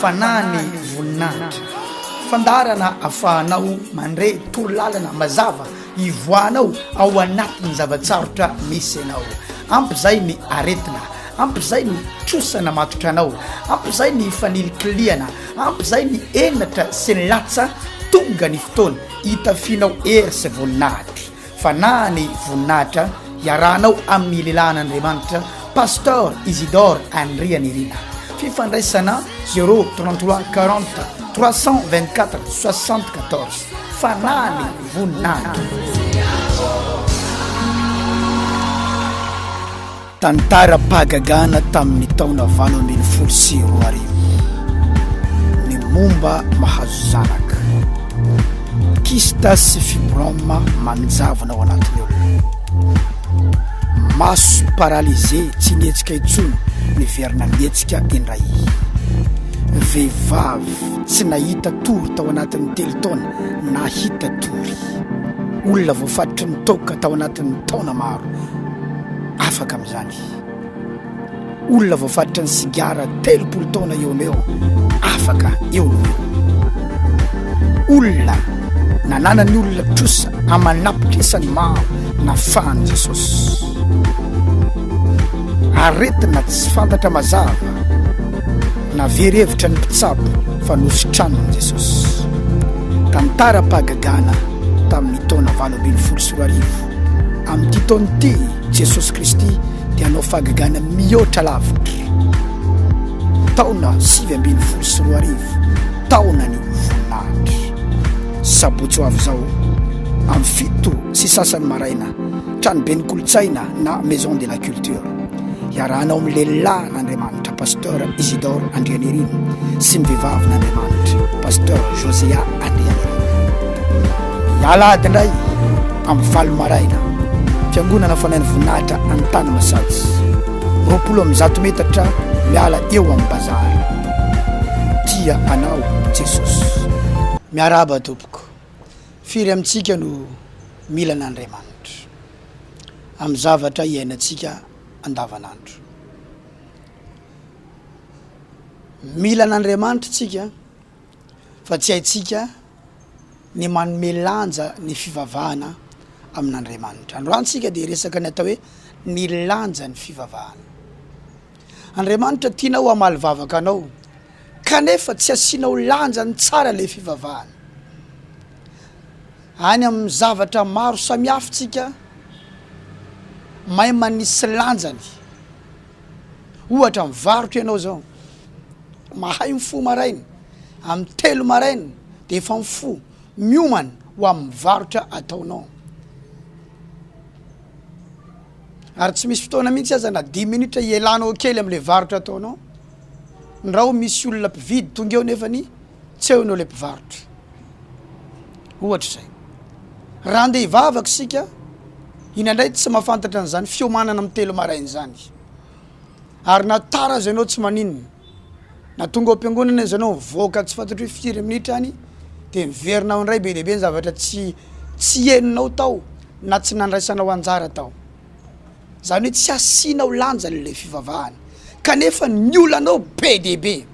Fanahy ny voninahitra. Fandaharana afahanao mandre torolalana mazava hivoahanao ao anatin'ny zava-tsarotra misy anao. Ampy izay ny aretina, ampy izay ny trosa namatotra anao, ampy izay ny fanilikilihana, ampy izay ny henatra sy ny latsa, tonga ny fotoana hitafianao hery sy voninahitra. Fanahy ny voninahitra iarahanao amin'ny lehilahin'Andriamanitra Pasteur Isidore Andrianirina. Fifandraisana 0 33 40 324 74. Fanahy ny voninahitra. Tantaram-pahagagana tamin'ny taona 2018 ny momba mahazo zanaka. Kyste sy fibrome manjavona ao anatin'ny olona. Maso paralysé tsy nihetsika intsony niverina nihetsika indray. Vehivavy tsy nahita tory tao anatin'ny telo taona nahita tory. Olona voafatotry ny toaka tao anatin'ny taona maro. Afaka amin'izany. Olona voafatotry ny sigara 30 taona eo no eo, afaka eo no eo. Olona nananan'ny olona trosa aman'apitrisany maro nafahan'i Jesosy. Aretina tsy fantatra mazava na very hevitra ny mpitsabo fa nositranin'i Jesosy. Tantaram-pahagagana tamin'ny taona 2018. Amin'ity taona ity, Jesosy Kristy dia hanao fahagagana mihoatra lavitra. Taona 2019, taonan'ny voninahitra. Sabotsy ho avy izao, amin'ny fito sy sasany maraina, Tranoben'ny Kolontsaina na Maison de la Culture. Iarahanao amin'ny lehilahin'Andriamanitra, Pasteur Isidore Andrianirina, sy ny vehivavin'Andriamanitra, Pasteur Josea Andrianirina. Ny alahady indray amin'ny valo maraina, Fiangonana Fanahin'ny Voninahitra Antanimasaja, 120 metatra miala eo amin'ny bazary. Tia anao Jesosy. Miarahaba tompoko. Firy amintsika no mila an'Andriamanitra amin'ny zavatra iainantsika andavanandro? Mila an'Andriamanitra isika fa tsy haintsika ny manome lanja ny fivavahana amin'Andriamanitra. Androany isika dia hiresaka ny atao hoe ny lanjan'ny fivavahana. Andriamanitra tianao hamaly vavaka anao kanefa tsy asianao lanjany tsara ilay fivavahana. Any amin'ny zavatra maro samihafa tsika mahay manisy lanjany. Ohatra mivarotra ianao zao, mahay mifoha maraina, amin'ny telo maraina de efa mifoha, miomana ho amin'ny varotra ataonao. Ary tsy misy fotoana mihitsy aza na dimy minitra hialanao kely am'le varotra ataonao, ndrao misy olona mpividy tonga eo nefany tsy eo ianao le mpivarotra. Ohatra izay. Raha andeha hivavaka isika, indraindray tsy mahafantatra an'izany fiomanana amin'ny telo maraina izany. Ary na tara aza ianao tsy maninona. Na tonga ao am-piangonana aza ianao mivoaka tsy fantatro hoe firy minitra any, dia miverina ao indray be dia be ny zavatra tsy tsy henonao tao na tsy nandraisanao anjara tao. Izany hoe tsy asianao lanjany ilay fivavahana. Kanefa ny olanao be dia be,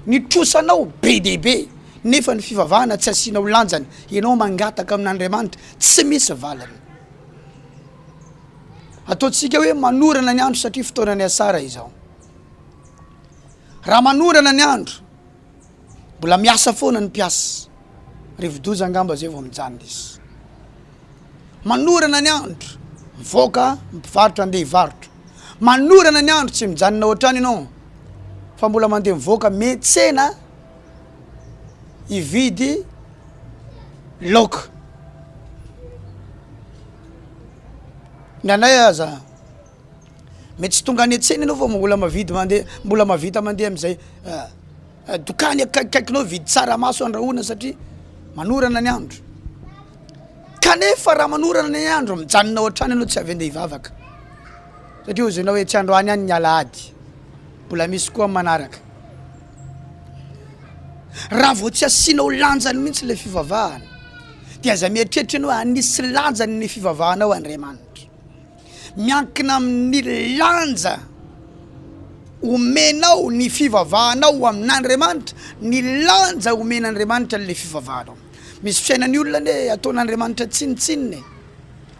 ny trosanao be dia be, nefa ny fivavahana tsy asianao lanjany, ianao mangataka amin'Andriamanitra, tsy misy valiny. Ataontsika hoe manorana ny andro satria fotoanan'ny asara izao. Raha manorana ny andro, mbola miasa foana ny mpiasa, rivodoza angamba zay vao mijanona izy. Manorana ny andro, mivoaka ny mpivarotra andeha hivarotra. Manorana ny andro, tsy mijanona ao an-trano ianao fa mbola mandeha mivoaka miantsena hividy laoka. Ny anay aza mety tsy tonga any an-tsena ianao fa mbola mavidy mandeha mbola mahavita mandeha am'zay dokany akaikikaikinao hividy tsaramaso andrahoina satria manorana ny andro. Kanefa raha manorana ny andro mijanona ao an-trano ianao tsy avy andeha hivavaka satria hozy ianao hoe tsy androany ihany ny alahady mbola misy koa manaraka. Raha vao tsy asianao lanjany mihitsy ilay fivavahana dia aza mieritreritra ianao hoe hanisy lanjany ny fivavahanao Andriamanitra. Miankina amin'ny lanja. omenao ny fivavahanao amin'Andriamanitra, ny lanja omen'Andriamanitra an'ilay fivavahanao. Misy fiainan'ny olona anie ataon'Andriamanitra tsinontsinona e.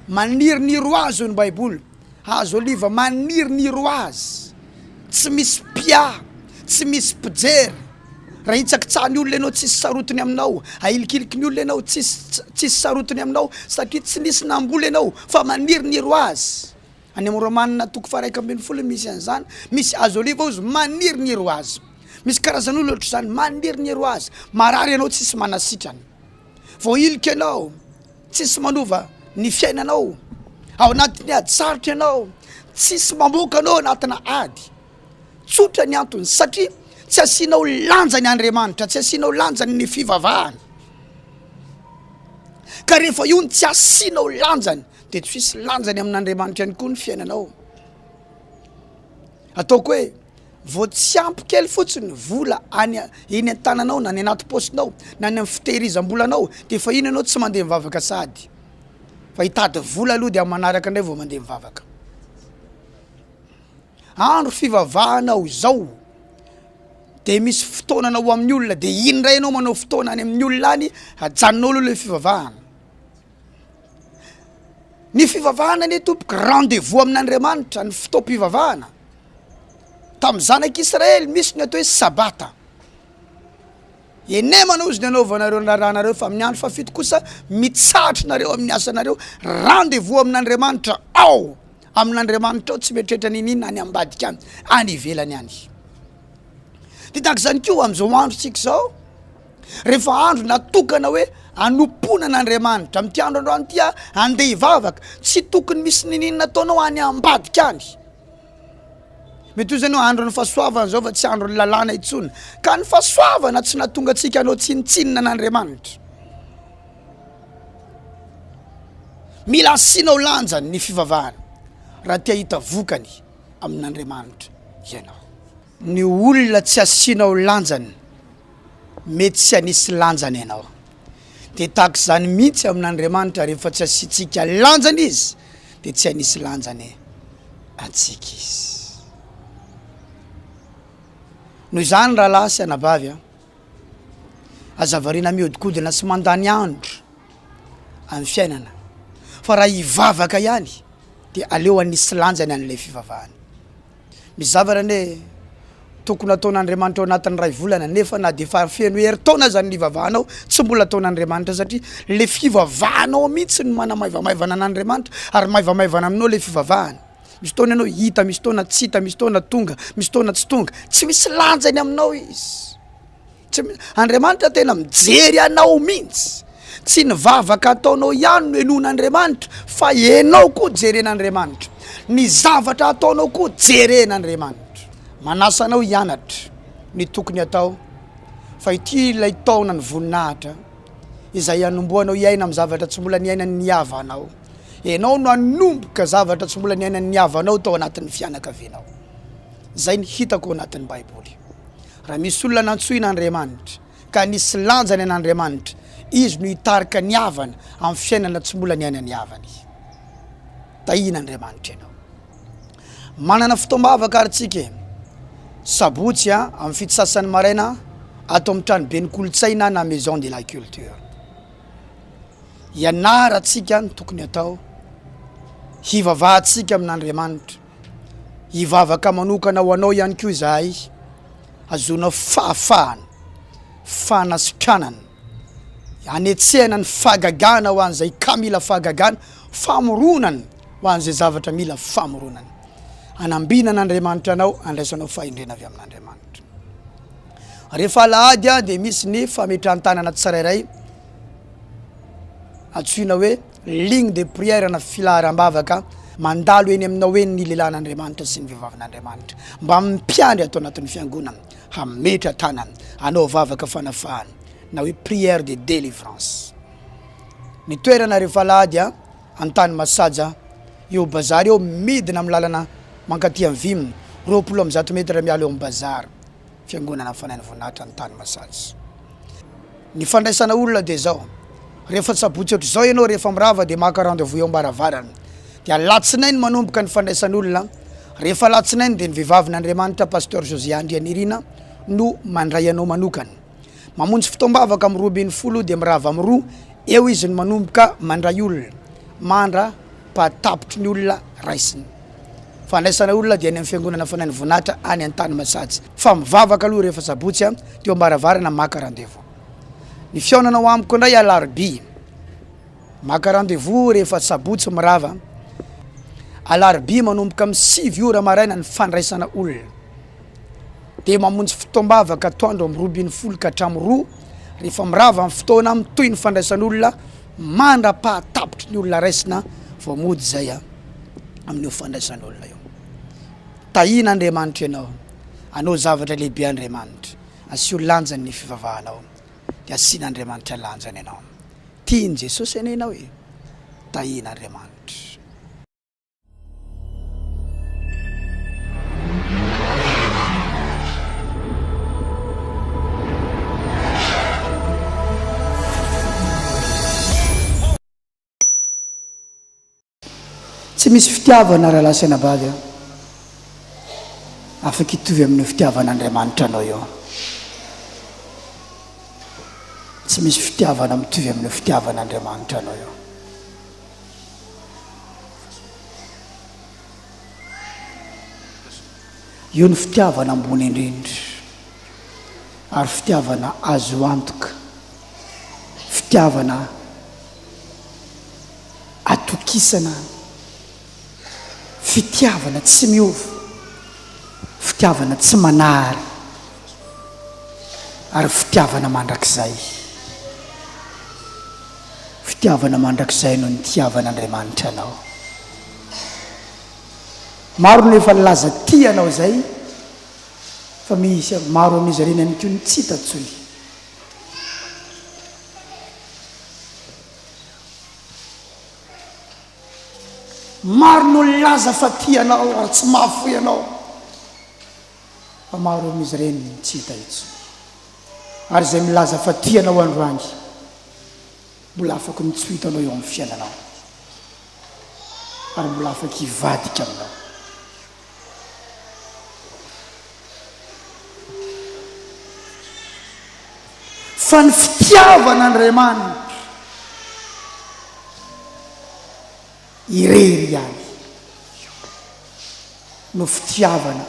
Maniriniry ho azy hoy ny Baiboly. Hazo oliva maniriniry ho azy. Tsy misy mpiahy, tsy misy mpijery. Raha hitsakitsahan'ny olona ianao tsisy sarotiny aminao, ahilikiliky ny olona ianao tsisy tsisy sarotiny aminao satria tsy nisy namboly ianao fa maniriniry ho azy. Any amin'ny Romana toko faha 11 misy an'izany, misy hazo oliva hozy maniriniry ho azy. Misy karazan'olona ohatr'izany maniriniry ho azy, marary ianao tsisy manasitrana. Voahilika ianao, tsisy manova ny fiainanao. Ao anatin'ny ady sarotra ianao, tsisy mamoaka anao anatina ady. Tsotra ny antony, satria tsy asianao lanjany Andriamanitra, tsy asianao lanjany ny fivavahana. Ka rehefa io ny tsy asianao lanjany, dia tsy hisy lanjany amin'Andriamanitra ihany koa ny fiainanao. Ataoko hoe vao tsy ampy kely fotsiny ny vola any eny an-tananao na any anaty paosinao na any amin'ny fitehirizam-bolanao dia efa iny ianao tsy mandeha mivavaka sahady fa hitady vola aloha dia amin'ny manaraka indray vao mandeha mivavaka. Andro fivavahanao izao dia misy fotoananao amin'ny olona dia iny indray ianao manao fotoana any amin'ny olona any, ajanonao aloha ilay fivavahana. Ny fivavahana anie tompoko rendez-vous amin'Andriamanitra ny fotoam-pivavahana. Tamin'ny zanak'Israely misy ny atao hoe sabata. Enemana ozy ny anaovanareo ny raharahanareo fa amin'ny andro fahafito kosa mitsahatra nareo amin'ny asanareo, rendez-vous amin'Andriamanitra ao amin'Andriamanitra ao tsy mieritreritra niniana any ambadika any, any ivelany any. Dia tahaka izany koa amin'izao androntsika izao, rehefa andro natokana hoe hanompoana an'Andriamanitra, amin'ity andro androany ity aho handeha hivavaka, tsy tokony misy niniana ataonao any ambadika any. Mety ho izany hoe andron'ny fahasoavana izao fa tsy andron'ny lalàna intsony. Ka ny fahasoavana tsy nahatonga antsika hanao tsinontsinona an'Andriamanitra. Mila asianao lanjany ny fivavahana raha te hahita vokany amin'Andriamanitra ianao. Ny olona tsy asianao lanjany mety tsy hanisy lanjany anao. Dia tahaka izany mihitsy amin'Andriamanitra, rehefa tsy asiantsika lanjany Izy dia tsy hanisy lanjany antsika Izy. Noho izany rahalahy sy anabavy a, aza variana mihodinkodina sy mandany andro amin'ny fiainana fa raha hivavaka ihany dia aleo hanisy lanjany an'ilay fivavahana. Misy zavatra anie tokony hataon'Andriamanitra ao anatin'ny iray volana nefa na dia efa feno herintaona aza ny nivavahanao tsy mbola ataon'Andriamanitra satria le fivavahanao mihitsy no manamaivamaivana an'Andriamanitra ary maivamaivana aminao le fivavahana. Misy fotoana ianao hita, misy fotoana tsy hita, misy fotoana tonga, misy fotoana tsy tonga. Tsy misy lanjany aminao izy. Tsy mi- Andriamanitra tena mijery anao mihitsy. Tsy ny vavaka ataonao ihany no henoin'Andriamanitra fa ianao koa jeren'Andriamanitra. Ny zavatra ataonao koa jeren'Andriamanitra. Manasa anao hianatra ny tokony hatao fa ity ilay taona ny voninahitra izay hanombohanao hiaina amin'ny zavatra tsy mbola niainan'ny havanao. Ianao no hanomboka zavatra tsy mbola niainan'ny havanao tao anatin'ny fianakavianao. Izay ny hitako ao anatin'ny Baiboly. Raha misy olona nantsoina Andriamanitra ka nisy lanjany an'Andriamanitra, Izy no hitarika ny havana amin'ny fiainana tsy mbola niainan'ny havany. Tahian'Andriamanitra ianao. Manana fotoam-bavaka ary tsika e. Sabotsy a, amin'ny fito sasany maraina ato amin'ny tranoben'ny kolontsaina na Maison de la culture. Ianarantsika ny tokony atao, hivavahantsika amin'Andriamanitra. Hivavaka manokana ho anao ihany koa izahay, hahazoanao fahafahana, fanasitranana, hanetsehana ny fahagagana ho an'izay ka mila fahagagana, famoronana ho an'izay zavatra mila famoronana. Hanambinan'Andriamanitra anao, handraisanao fahendrena avy amin'Andriamanitra. Rehefa alahady dia misy ny fametrahan-tanana tsirairay antsoina hoe Ligne de prière na filaharam-bavaka mandalo eny aminao eny ny lehilahin'Andriamanitra sy ny vehivavin'Andriamanitra mba mpiandry ato anatin'ny fiangonana hametra tanana hanao vavaka fanafahana na hoe prière de délivrance. Ny toerana rehefa alahady a Antany Masaja eo bazary eo midina amin'ny lalana mankaty amin'ny Vim 120 mètres miala eo amin'ny bazary. Fiangonana Fanahin'ny Voninahitra ny tany Masaja. Ny fandraisana olona dia izao, rehefa sabotsy ohatr'izao ianao rehefa mirava dia maka rendez-vous eo am-baravarana. Dia alatsinainy manomboka ny fandraisan'olona Rehefa alatsinainy dia ny vehivavin'Andriamanitra Pasteur José Andrianirina no mandray anao manokana. Mamonjy fotoam-bavaka amin'ny 12 dia mirava amin'ny roa, eo izy no manomboka mandray olona, mandra pahatapitry ny olona raisiny. Fandraisana olona dia any amin'ny fiangonana Fanahy ny Voninahitra any Antanimasaja. Fa mivavaka aloha rehefa sabotsy teo am-baravarana maka rendez-vous. Ny fihaonana ho amiko indray alarobia. Maka rendez-vous rehefa sabotsy mirava. Alarobia manomboka amin'ny 9 ora maraina ny fandraisana olona. Dia mamonjy fotoam-bavaka atoandro amin'ny 12 ka hatramin'ny roa. Rehefa mirava ny fotoana, mitohy ny fandraisan'olona mandra-pahatapitry ny olona raisina vao mody izay amin'io fandraisan'olona io. Tahian'Andriamanitra ianao. Hanao zavatra lehibe Andriamanitra. Asio lanjany ny fivavahanao. Dia asian'Andriamanitra lanjany ianao. Tian'i Jesosy anie ianao e. Tahian'Andriamanitra. Tsy misy fitiavana rahalahy sy anabavy a, afaka hitovy amin'io fitiavan'Andriamanitra anao io. Tsy misy fitiavana mitovy amin'io fitiavan'Andriamanitra anao io. Io ny fitiavana ambony indrindra ary fitiavana azo antoka, fitiavana atokisana, fitiavana tsy miova, fitiavana tsy manary ary fitiavana mandrakizay. Fitiavana mandrakizay no nitiavan'Andriamanitra anao. Maro no efa nilaza tia anao izay fa misy maro amin'izy ireny ihany koa no tsy hita intsony. Maro no nilaza fa tia anao ary tsy mahafoy anao fa maro amin'izy ireny no tsy hita intsony. Ary izay milaza fa tia anao androany mbola afaky ny tsy ho hitanao eo amin'ny fiainanao ary mbola afaka hivadika aminao. Fa ny fitiavan'Andriamanitra irery ihany no fitiavana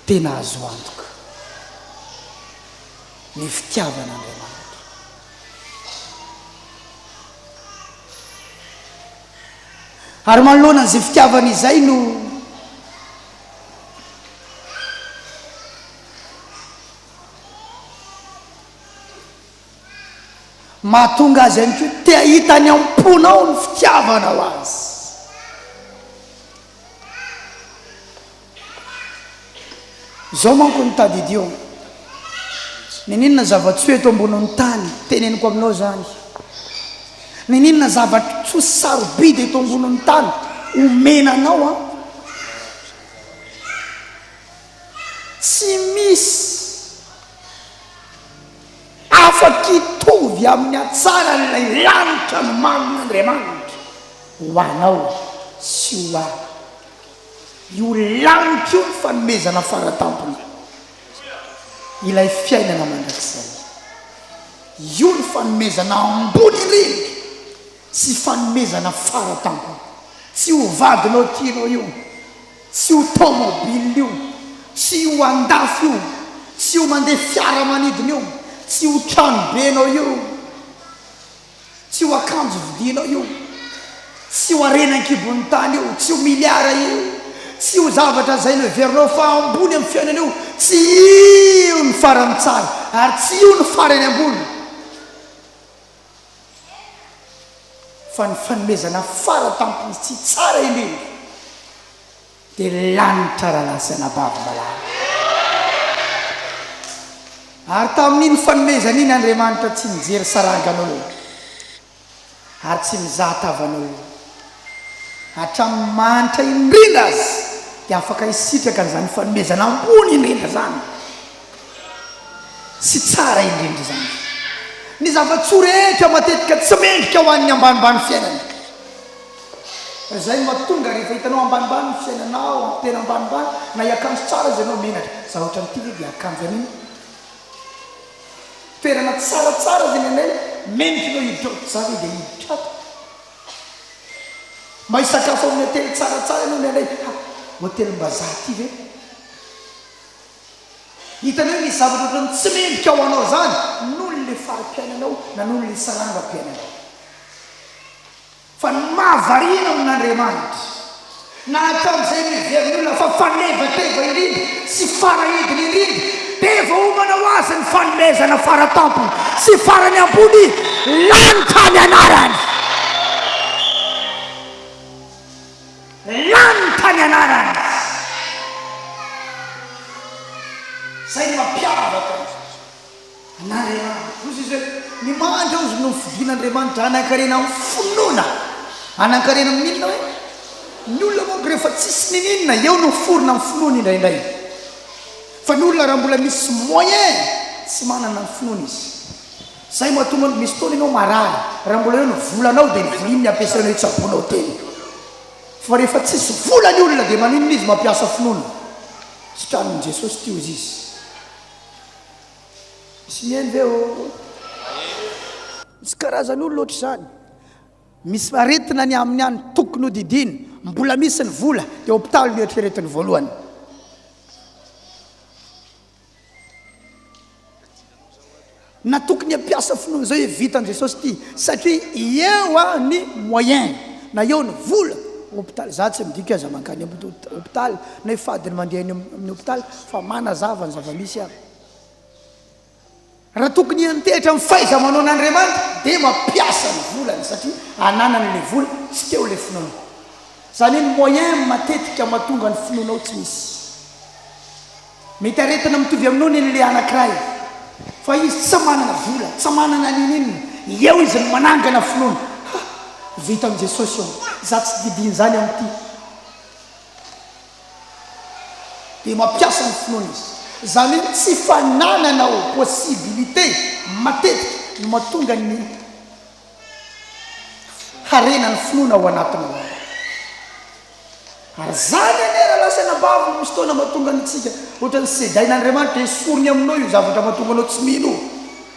tena azo antoka. Ny fitiavan'Andriamanitra. Ary manoloana an'izay fitiavana izay no mahatonga azy ihany koa te hahita any am-ponao ny fitiavanao azy. Izao manko no tadidio, Niniana zava-tsoa eto ambonin'ny tany, teneniko aminao izany, niniana zava-tsoa sarobidy eto ambonin'ny tany omena anao an, tsy misy afaka hitovy amin'ny hatsaran'ilay lanitra nomanin'Andriamanitra ho anao sy ho ahy. Io lanitra io ny fanomezana faratampony, ilay fiainana mandrakizay. Io ny fanomezana ambony indrindra sy fanomezana faratampony. Tsy ho vadinao tianao io, tsy ho tomobile io, tsy ho andafy io, tsy ho mandeha fiaramanidina io, tsy ho tranobenao io. Tsy ho akanjo vidianao io, tsy ho harena an-kibon'ny tany io, tsy ho miliara io, tsy ho zavatra izay noheverinao fa ambony amin'ny fiainana io, tsy io ny farany tsara ary tsy io ny farany ambony, fa ny fanomezana fara tampony sy tsara indrindra. Dia lanitra rahalahy sy anabavy malala. Ary tamin'iny fanomezana iny Andriamanitra tsy nijery sarangan'olona, ary tsy nizaha tavan'olona. Hatramin'ny mahantra indrindra aza dia afaka hisitraka an'izany fanomezana ambony indrindra izany sy tsara indrindra izany. Ny zava-tsoa rehetra matetika tsy mendrika ho an'ny ambanimbany fiainana. Ary izay no mahatonga rehefa hitanao ambanimbany ny fiainanao, tena ambanimbany, na hiakanjo tsara aza ianao menatra. Za ohatran'ity ve dia hiakanjo an'iny? Toerana tsaratsara aza indraindray mendrika ianao hiditra ao, za ve dia hiditra ato? Mba hisakafo amin'ny hotely tsaratsara ianao indraindray, ha, hotelim-bazaha ity ve? Hitanao hoe misy zavatra ohatran'ny tsy mendrika ho anao izany noho ilay fari-piainanao na noho ilay sarangam-piainanao. Fa ny mahavariana amin'Andriamanitra, na hatramin'izay noheverin'ny olona fa fanevateva indrindra sy farahidiny indrindra, dia voaomana ho azy ny fanomezana faratampony sy farany ambony lanitra ny anarany. Lanitra ny anarany. Izay no mampiavaka an'Andriamanitra. Hoy izy hoe, Ny mahantra hozy no nofidin'Andriamanitra hanan-karena amin'ny finoana. Hanan-karena amin'ny inona hoe? Ny olona manko rehefa tsisy niniana, eo no miforona ny finoany indraindray. Fa ny olona raha mbola misy moyen, tsy manana ny finoana izy. Zay mahatonga ny misy fotoana ianao marary, raha mbola eo ny volanao dia ny vola iny ny ampiasainao hitsaboanao tena. Fa rehefa tsisy vola ny olona dia maninona izy mampiasa finoana? Sitranin'i Jesosy ity hozy izy. Misy mihaino ve ô? Misy karazan'olona ohatr'izany. Misy aretina ny aminy any tokony ho didiana, mbola misy ny vola dia hopitaly no eritreretiny voalohany. Na tokony hampiasa finoana izao hoe vitan'i Jesosy ity satria eo a ny moyen na eo ny vola hopitaly za tsy midika aza mankany amin'ny hopitaly na hoe fady ny mandeha any amin'ny hopitaly fa manazava ny zava-misy aho. Raha tokony hiantehitra amin'ny fahaiza-manaon'Andriamanitra dia mampiasa ny volany satria ananany ilay vola, tsy teo ilay finoana. Izany hoe ny moyen matetika mahatonga ny finoanao tsy misy. Mety aretina mitovy aminao ny an'ilay anankiray, fa izy tsy manana vola, tsy manana n'inon'inona, eo izy no manangana finoana, ha! Vitan'i Jesosy io, za tsy didian'izany amin'ity. Dia mampiasa ny finoana izy. Izany hoe tsy fanananao possibilité matetika no mahatonga ny harena ny finoana ao anatinao ao. Ary zany anie raha lasa anabavy no misy fotoana mahatonga antsika ohatran'ny sedain'Andriamanitra esoriny aminao io zavatra mahatonga anao tsy mino io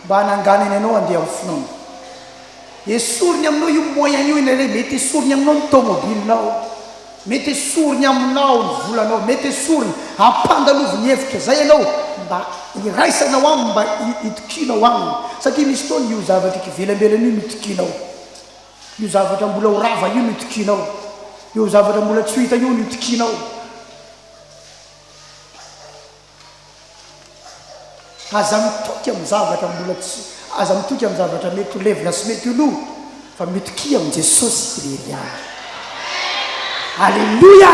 mba hananganany anao handeha amin'ny finoana. Esoriny aminao io moyen io indraindray, mety esoriny aminao ny tomobilinao, mety esoriny aminao ny volanao, mety esoriny, ampandaloviny hevitra zay ianao mba hiraisanao aminy, mba hitokianao aminy, satria misy fotoana io zavatra ikivelambelana io no itokianao. Io zavatra mbola ho rava io no itokianao. Io zavatra mbola tsy ho hita io no itokianao. Aza mitoky amin'ny zavatra mbola tsy, aza mitoky amin'ny zavatra mety ho levona sy mety ho lo, fa mitokia amin'i Jesosy irery ihany. Aleloia!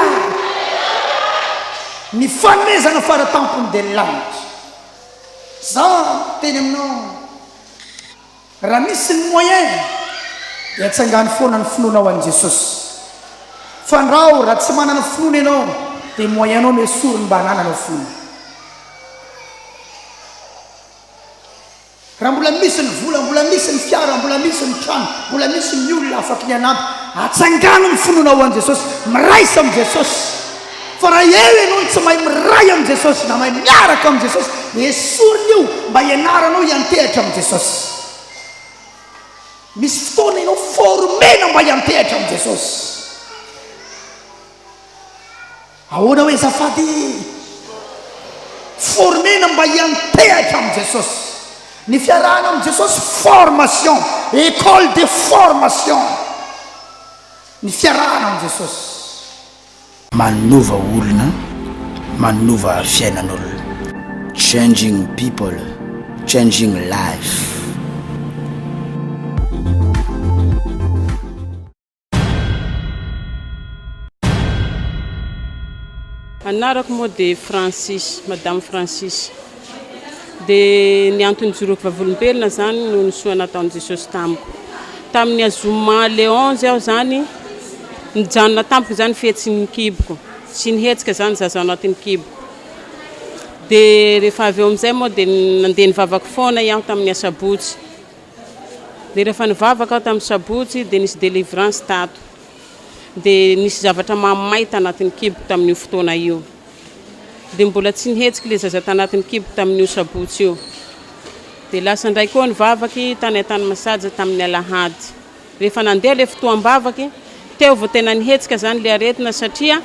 Ny fanomezana faratampony dia ny lanitra. Za miteny aminao. Raha misy ny moyen dia atsangano foana ny finoanao an'i Jesosy. Fandrao raha tsy manana finoana ianao dia moyen nao no esoriny mba hanananao finoana. Raha mbola misy ny vola, mbola misy ny fiara, mbola misy ny trano, mbola misy ny olona afaky ny hanampy, atsangano ny finoanao an'i Jesosy, miraisa amin'i Jesosy. Fa raha eo ianao no tsy mahay miray amin'i Jesosy na mahay miaraka amin'i Jesosy, esorina io mba hianaranao hiantehatra amin'i Jesosy. Misy fotoana ianao formena mba hiantehatra amin'i Jesosy. Ahoana hoe azafady? Formena mba hiantehatra amin'i Jesosy. Ny fiarahana amin'i Jesosy formation, école de formation. Ny fiarahana amin'i Jesosy. Manova olona, manova fiainan'olona. Changing people, changing life. Anarako moa dia Francis, Madame Francis. Dia ny antony nijoroako vavolombelona izany noho ny soa nataon'i Jesosy tamiko. Tamin'ny zoma le onze aho izany, nijanona tampoka izany fihetsin'ny kiboko. Tsy nihetsika izany zaza ao anatin'ny kiboko. Dia rehefa avy eo amin'izay moa dia nandeha nivavaka foana aho tamin'ny asabotsy. Dia rehefa nivavaka aho tamin'ny sabotsy dia nisy délivrance tato. Dia nisy zavatra mamay tanatin'ny kiboko tamin'io fotoana io. Dia mbola tsy nihetsika ilay zaza tanatin'ny kiboko tamin'io sabotsy io. Dia lasa indray koa nivavaky tany Antanimasaja tamin'ny alahady. Rehefa nandeha ilay fotoam-bavaky, teo vao tena nihetsika izany ilay aretina satria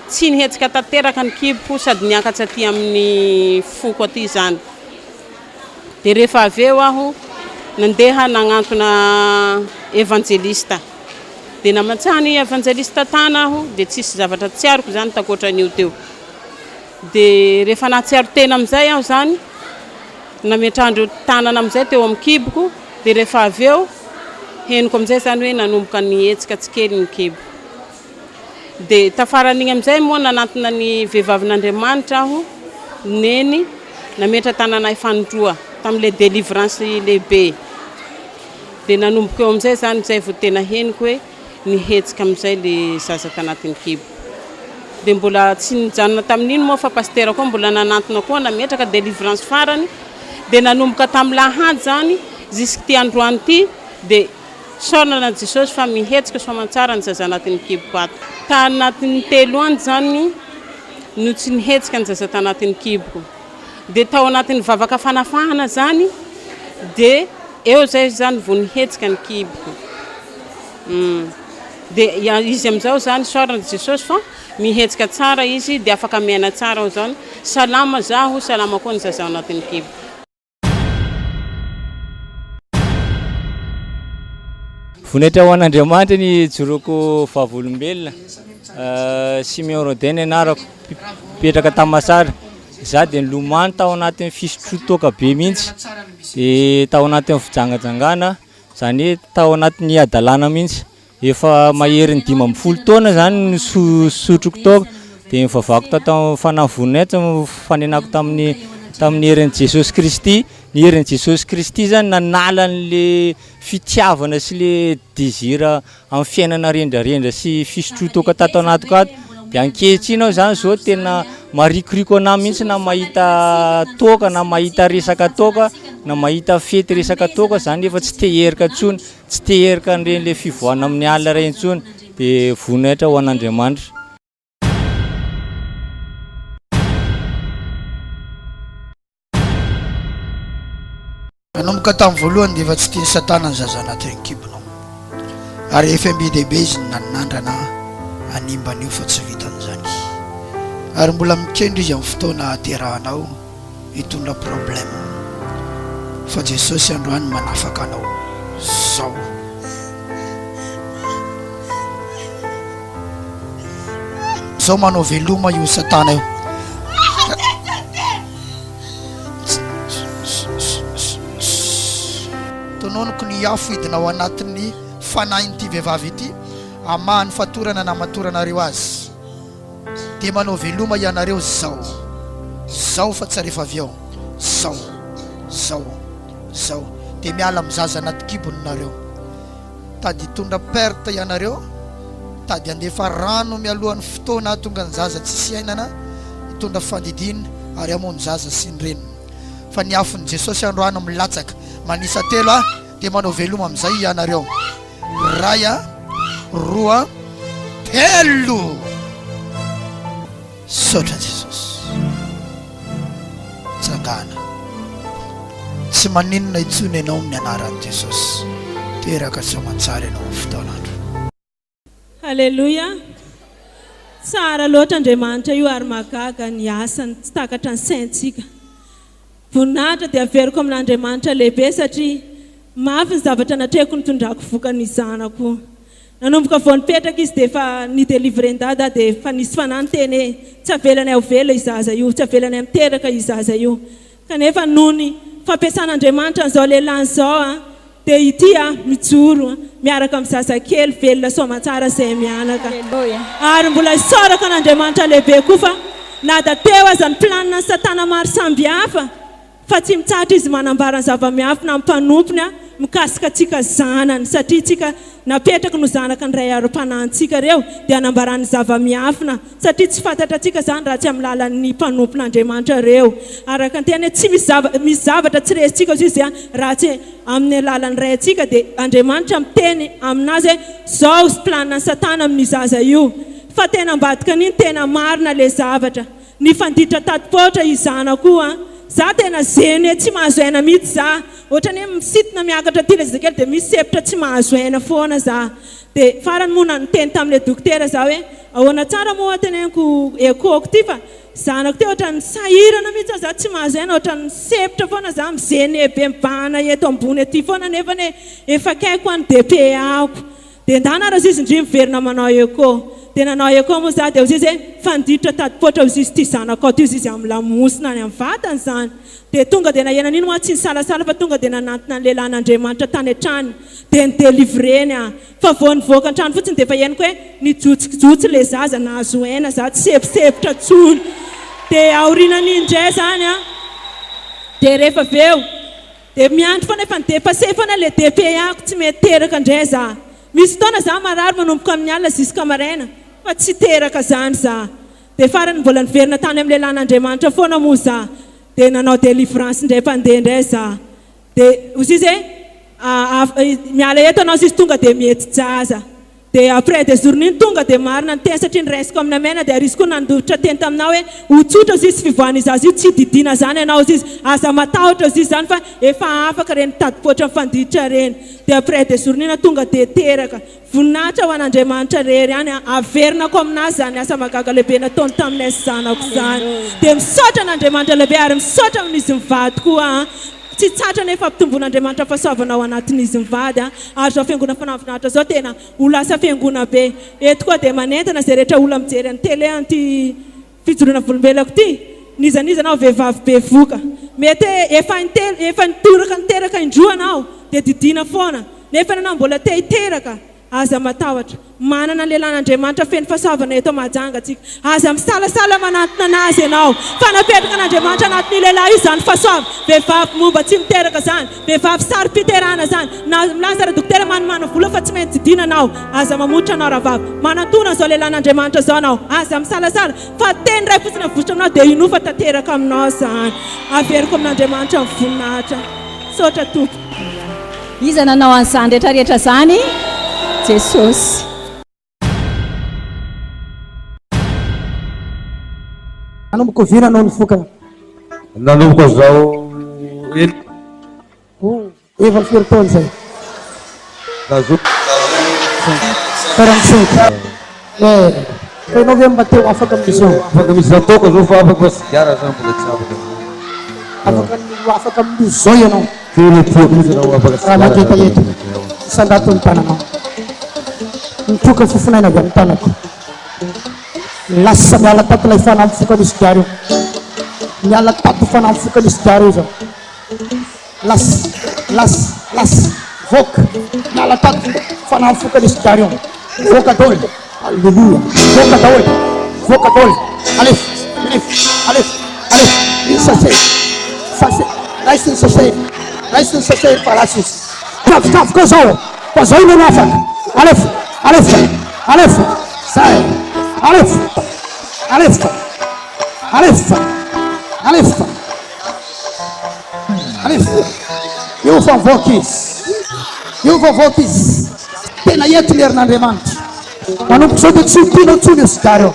tsy nihetsika tanteraka ny kiboko sady niakatra aty amin'ny foko aty izany. Dia rehefa avy eo aho nandeha nagnantona evanjelista. Dia namantsahany evanjelista tana aho dia tsisy zavatra tsiaroko izany takoatran'io teo. Dia rehefa nahatsiaro tena amin'izay aho izany, nametrahan-dreo tanana amin'izay teo amin'ny kiboko, dia rehefa avy eo henoko amin'izay izany hoe nanomboka nihetsika tsikely ny kibo. Dia tafaran'igny amin'izay moa nanantona ny vehivavin'Andriamanitra aho, Neny, nametra tanana ahy fanindroa tamin'ilay délivrance lehibe. Dia nanomboka eo amin'izay izany izay vao tena henoko hoe nihetsika amin'izay ilay zaza tanatin'ny kibo. Dia mbola tsy nijanona tamin'iny moa fa pasitera koa mbola nanantona koa nametraka délivrance farany. Dia nanomboka tamin'ny lahady izany jusqu'ity androany ity dia isaorana an'i Jesosy fa mihetsika soamantsara ny zaza anatin'ny kiboko ato. Tanatin'ny telo andro izany no tsy nihetsika ny zaza tanatin'ny kiboko. Dia tao anatin'ny vavaka fanafahana izany dia eo izay izany vao nihetsika ny kiboko. Dia izy amin'izao izany isaorana Jesosy fa mihetsika tsara izy dia afaka miaina tsara aho izany, salama zaho, salama koa ny zaza ao anatin'ny kibo. Voninahitra ho an'Andriamanitra ny hijoroako vavolombelona. Simeon Rodin ny anarako, mipetraka Tamasara. Izaho dia nilomano tao anatin'ny fisotroan-toaka be mihitsy, dia tao anatin'ny fijangajangana, izany hoe tao anatin'ny hadalana mihitsy. Efa maherin'ny 15 taona izany no nisotroko toaka, dia nivavahako tato amin'ny Fanahy Voninahitra, nifanenako tamin'ny tamin'ny herin'i Jesosy Kristy. Ny herin'i Jesosy Kristy izany nanala an'le fitiavana sy le désir amin'ny fiainana rendrarendra sy fisotroan-toaka tato anatiko ato. Dia ankehitriny aho izany izao tena marikoriko anahy mihitsy na mahita toaka na mahita resaka toaka na mahita fety resaka toaka izany efa tsy te hierika intsony. Tsy te hierika an'ireny le fivoahana amin'ny alina ireny intsony. Dia voninahitra ho an'Andriamanitra. Nanomboka tamin'ny voalohany dia efa tsy tian'i Satana ny zaza anatin'ny kibonao. Ary efa be dia be izy no nanandrana hanimba an'io fa tsy vitan'izany. Ary mbola mikendry izy amin'ny fotoana hahaterahanao hitondra problème. Fa Jesosy androany manafaka anao. Zao. Zao manao veloma io Satana io. Tononiko ny afo hidina ao anatin'ny fanahin'ity vehivavy ity hamaha ny fatorana namatoranareo azy. Dia manao veloma ianareo zao. Zao fa tsy rehefa avy eo. Zao. Zao. Zao. Dia miala amin'ny zaza anaty kibony nareo. Tady hitondra perte ianareo, tady handefa rano mialohan'ny fotoana hahatonga ny zaza tsisy iainana, hitondra fandidiana ary hamono zaza sy ny reniny. Fa ny afon'i Jesosy androany milatsaka, manisa telo aho dia manao veloma amin'izay ianareo. Iray a, roa, telo! Misaotra Jesosy. Tsangana. Tsy maninona intsony ianao amin'ny anaran'i Jesosy. Teraka tsy aman-tsara ianao amin'ny fotoan'andro. Haleloia! Tsara loatra Andriamanitra io ary mahagaga ny asany tsy takatra ny saintsika. Voninahitra dia averiko amin'Andriamanitra lehibe satria mafy ny zavatra natrehiko nitondrako vokany ny zanako. Nanomboka vao nipetraka izy dia efa ni-delivrer-n-dada aho dia efa nisy fanahy niteny hoe tsy avelanay ho velona io zaza io, tsy avelanay miteraka io zaza io. Kanefa noho ny fampiasan'Andriamanitra an'izao lehilahy izao aho dia ity aho mijoro miaraka amin'ny zazakely velona soamantsara izay mianaka. Ary mbola isaorako an'Andriamanitra lehibe koa fa na da teo aza ny planina ny satana maro sambihafa, Fa tsy mitsahatra izy manambara ny zava-miafina amin'ny mpanompony. mikasika antsika zanany satria tsika napetraky no zanaka ny Ray ara-panahintsika ireo dia anambarany zava-miafina satria tsy fantatrantsika izany raha tsy amin'ny lalan'ny mpanompon'Andriamanitra ireo. Araka ny teny hoe tsy misy zava misy zavatra tsy resintsika hozy izy raha tsy amin'ny alalan'ny Raintsika dia Andriamanitra miteny aminazy hoe zao planina satana amin'io zaza io fa tena ambadika an'iny tena marina le zavatra. Nifanditra tati-paotra i zanako io an! Za tena gene tsy mahazo aina mitsy za! Ohatrany hoe misintona miakatra aty le zazakely dia misy sempotra tsy mahazo aina foana za! Dia farany moa niteny tamin'ilay dokotera za hoe ahoana tsara moa teneniko echo-ko ty fa zanako ty ohatrany sahirana mitsy aho za tsy mahazo aina ohatrany misempotra foana za mi-gene be mibahana eto ambony aty foana nefany efa akaiko any DPA-ko. Dia ndana ary ozizy ndry miverina manao echo. Dia nanao echo moa za dia ozizy hoe fandiditra tadi-poatra ozizy ity zanakao ity ozizy amin'ny lamosina any amin'ny vatany izany. Dia tonga dia naheno an'iny moa tsy nisalasala fa tonga dia nanantona ny lehilahin'Andriamanitra tany an-tranony. Dia ni-delivreny aho. Fa vao nivoaka an-trano fotsiny dia efa henoko hoe nijotsokijotso ilay zaza, nahazo aina za, tsy seposepotra intsony. Dia aorianan'iny indray izany an, dia rehefa avy eo, Dia miandry foana efa ni-depasser foana le DPA-ko tsy mety teraka ndray za. Misy fotoana za marary manomboka amin'ny alina ziska maraina fa tsy teraka zany za. Dia farany mbola niverina tany amin'ny lehilahin'Andriamanitra foana moa za. Dia nanao delivrance indray mpandeha indray za. Dia hozy izy hoe miala eto anao zizy tonga dia miheti-jaza. Dia après des journée iny tonga dia marina ny teny satria noraisiko amin'ny amen dia ary izy koa nandovitra teny taminah hoe ho tsotra ozy izy fivoahan'io zaza io tsy didiana zany ianao ozy izy aza matahotra ozy izy zany fa efa afaka ireny mitady-poatra mifanditra ireny dia après des journée iny tonga dia teraka voninahitra ho an'Andriamanitra rery ihany a averinako aminazy zany asa mahagaga lehibe nataony taminay sy zanako zany dia misaotra an'Andriamanitra lehibe ary misaotra amin'izy mivady koa a Tsy tsatra anefa ampitomboan'Andriamanitra fahasoavana ao anatin'izy mivady a! Ary izao fiangonana Fanavinaritra izao tena ho lasa fiangona be. Eto koa dia manentana izay rehetra olona mijery an'ny télé an'ity fijoroana volombelako ity, n'iza n'iza anao vehivavy bevoka. Mety hoe efa intelo, efa nitoraka niteraka indroa anao dia didiana foana, nefa ianao mbola te hiteraka. Aza matahotra. Manana ny lehilahin'Andriamanitra feno fahasoavana eto Mahajanga tsika. Aza misalasala manantona anazy ianao. Fa napetraka an'Andriamanitra anatin'io lehilahy io izany fahasoavana. Vehivavy momba tsy miteraka izany. Vehivavy saro-piterahana izany. Na milaza ra dokotera manomana vola fa tsy maintsy didiana anao. Aza mamotra anao rahavavy. Manantona an'izao lehilahin'Andriamanitra izao anao. Aza misalasala. Fa teny iray fotsiny avosotra aminao dia inoa fa tanteraka aminao izany. Averiko amin'Andriamanitra ny voninahitra. Misaotra Tompoko. Iza nanao an'izany rehetra rehetra izany? Jesosy. Nanomboka oviana anao nifoka? Nanomboka zao ela. Oh, efa firy taona izay? Nazoto. 45. Eh, fa ianao ve mba te ho afaka amin'izao? Afaka misy ataoko zao fa afaka fa sigara zany mbola tsy afaka. Afaka ny ho afaka amin'io zao ianao. Tena tiako mihitsy raha ho afaka Raha sigara mangetaheta, zany. sandrato ny tananao. Mitroka fofonaina avy amin'ny tanako. Lasa miala tato ilay fanahy mifoka ny sigara io. Miala tato fanahy mifoka ny sigara io zao. Lasa, lasa, lasa. Voaka. Miala tato. Fanahy mifoka ny sigara io. Voaka daholo. Alléluia. Voaka daholo. Voaka daholo. Alefa, alefa, alefa, alefa. Iny sachet. Sachet. Raiso ny sachet. Raiso ny sachet fa lasa izy. Kavokafoka zao. Fa zao no afaka. Alefa, alefa, alefa. Zay. Alefa. Alefa. Alefa. Alefa. Alefa. Io fa mivoaka izy. Io fa mivoaka izy. Tena eto ny herin'Andriamanitra. Manomboka izao dia tsy ho tianao intsony io sigara io.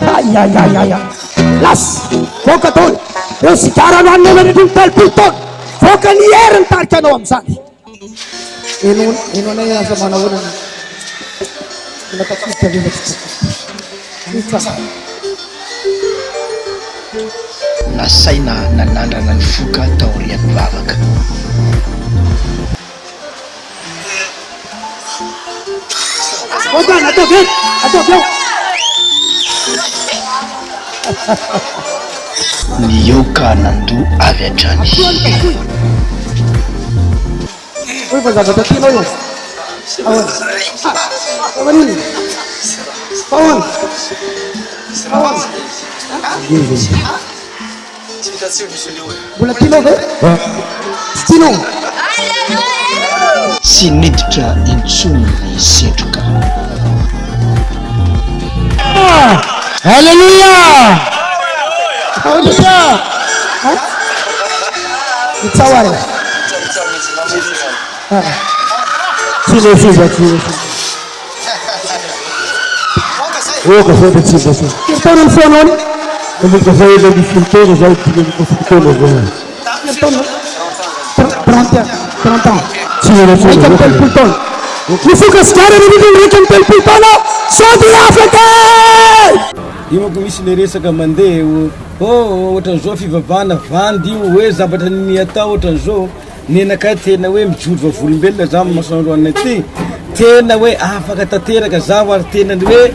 Ay ay ay ay ay. Lasa. Voaka daholo. Ireo sigara nohaninao nandritry ny 30 taona. Voaka ny hery nitarika anao amin'izany. Heno heno anay aza manahoana ny mbola tafiditra ve fa tsy tafiditra. Hita. Nasaina nanandrana nifoka taorian'ny vavaka. Otan, ataovy eto, ataovy eo. Nihoaka nandoa avy hatrany. Hoy fa zavatra tianao io. Ahoana? Ha! Fa maninona? Fa ahoana? Fa ahoana? Mbola tianao ve? Tsy tianao? Tsy niditra intsony ny setroka. Alléluia! Alléluia! Itsao ary. Tsy lefy tsy lefy. Oka zay dia tsy lefy. Firy taona ny foanao any? Manomboka zao 11 taona zao, 15 taona zao. Firy taona? 30 30 ans. Tsy lefy. 31 taona. Mifoka sigara ry rindrina 31 taona sao dia afaka e! Io manko misy le resaka mandeha oh ohatran'izao fivavahana vandy io hoe zavatra nini atao ohatran'izao. Nenakay tena hoe mijoro vavolombelona za amin'ny masoandro anay ty, tena hoe afaka tanteraka zaho ary tena ny hoe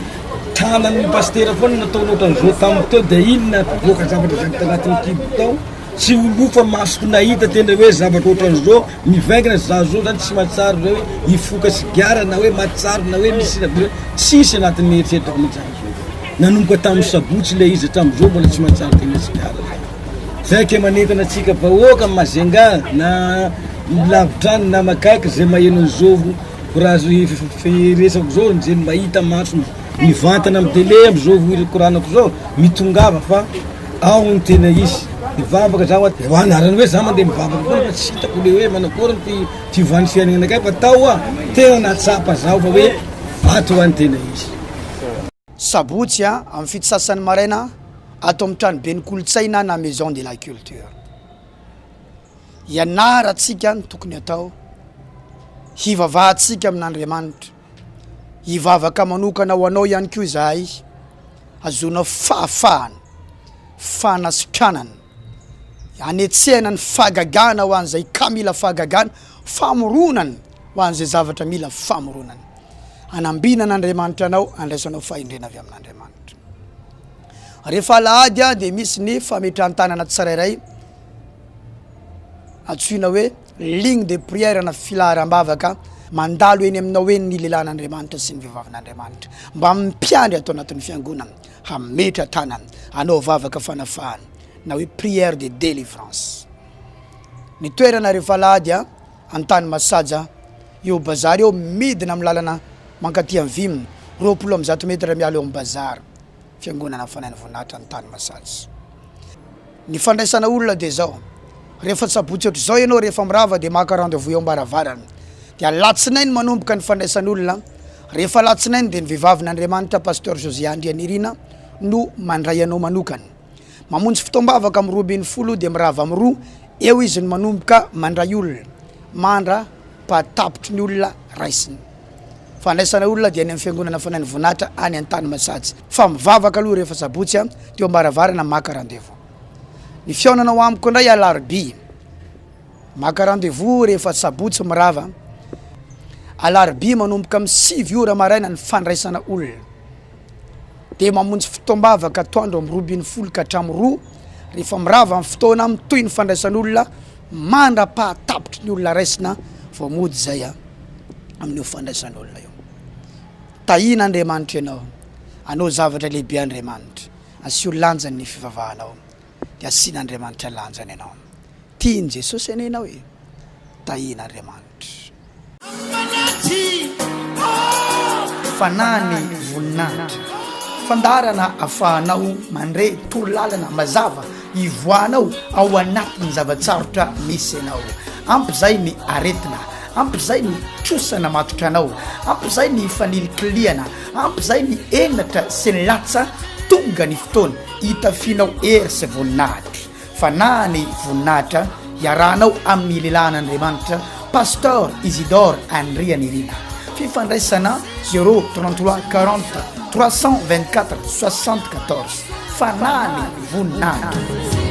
tanan'ny pasitera foana nataony ohatran'izao tamiko teo dia iny nampivoaka zavatra avy tanatin'ny kiboko tao, tsy ho lofa masoko nahita tena hoe zavatra ohatran'izao mivaingana za zao zany tsy mahatsiaro zay hoe hifoka sigara na hoe mahatsiaro na hoe misy tsisy anatin'ny eritreritrako mihitsy zany zao, nanomboka tamin'ny sabotsy le izy hatramin'izao mbola tsy mahatsiaro tena sigara za. Zay ke manentana antsika vahoaka Majunga na lavitra any na makaiky zay maheno an'izao korazy firesako zao zay mahita maso mivantana amin'ny tele am'zao koranako zao mitongava fa ao ny tena izy mivavaka zaho a anarany hoe za mandeha mivavaka foana fa tsy hitako le hoe manakory ny fiovan'ny fiainanakay fa tao a tena nahatsapa zaho fa hoe ato ho any tena izy. Sabotsy amin'ny fito sasany maraina ato amin'ny tranoben'ny kolontsaina na Maison de la culture. Hianarantsika ny tokony atao, hivavahantsika amin'Andriamanitra, hivavaka manokana ho anao ihany koa izahay, hahazoanao fahafahana, fanasitranana, hanetsehana ny fahagagana ho an'izay ka mila fahagagana, famoronana ho an'izay zavatra mila famoronana. Hanambinan'Andriamanitra anao, handraisanao fahendrena avy amin'Andriamanitra. Rehefa alahady dia misy ny fametrahan-tanana tsirairay antsoina hoe ligne de prière na filaharam-bavaka mandalo eny aminao eny ny lehilahin'Andriamanitra sy ny vehivavin'Andriamanitra mba mpiandry ato anatin'ny fiangonana hametra tanana hanao vavaka fanafahana na hoe prière de délivrance. Ny toerana rehefa alahady Antany Masaja, eo bazary eo midina amin'ny lalana mankaty amin'ny Vim, 120 mètres miala eo amin'ny bazary, Fiangonana Fanahin'ny Voninahitra Antany Masaja. Ny fandraisana olona dia izao, rehefa sabotsy ohatr'izao ianao rehefa mirava dia maka rendez-vous eo am-baravarana, dia alatsinainy manomboka ny fandraisan'olona, rehefa alatsinainy dia ny vehivavin'Andriamanitra Pasteur José Andrianirina no mandray anao manokana. Mamonjy fotoam-bavaka amin'ny 12 dia mirava amin'ny roa, eo izy no manomboka mandray olona, mandra pahatapitry ny olona raisiny. Fandraisana olona dia any amin'ny fiangonana Fanahin'ny Voninahitra any Antanimasaja. Fa mivavaka aloha rehefa sabotsy dia eo am-baravarana maka rendez-vous. Ny fihaonana ho amiko indray alarobia. Maka rendez-vous rehefa sabotsy mirava. Alarobia manomboka amin'ny 9 ora maraina ny fandraisana olona. Dia mamonjy fotoam-bavaka atoandro amin'ny 12 ka hatramin'ny roa. Rehefa mirava ny fotoana, mitohy ny fandraisan'olona mandra-pahatapitry ny olona raisina vao mody izay amin'io fandraisan'olona io. Tahian'Andriamanitra ianao. Hanao zavatra lehibe Andriamanitra. Asio lanjany ny fivavahanao. Dia asian'Andriamanitra lanjany ianao. Tian'i Jesosy anie ianao e! Tahian'Andriamanitra. Fanahy ny voninahitra. Fandaharana afahanao mandre torolalana mazava hivoahanao ao anatin'ny zava-tsarotra misy anao. Ampy izay ny aretina, ampy izay ny trosa namatotra anao, ampy izay ny fanilikilihana, ampy izay ny henatra sy ny latsa, tonga ny fotoana hitafianao hery sy voninahitra. Fanahy ny voninahitra iarahanao amin'ny lehilahin'Andriamanitra Pasteur Isidore Andrianirina. Fifandraisana 0 33 40 324 74. Fanahy ny voninahitra.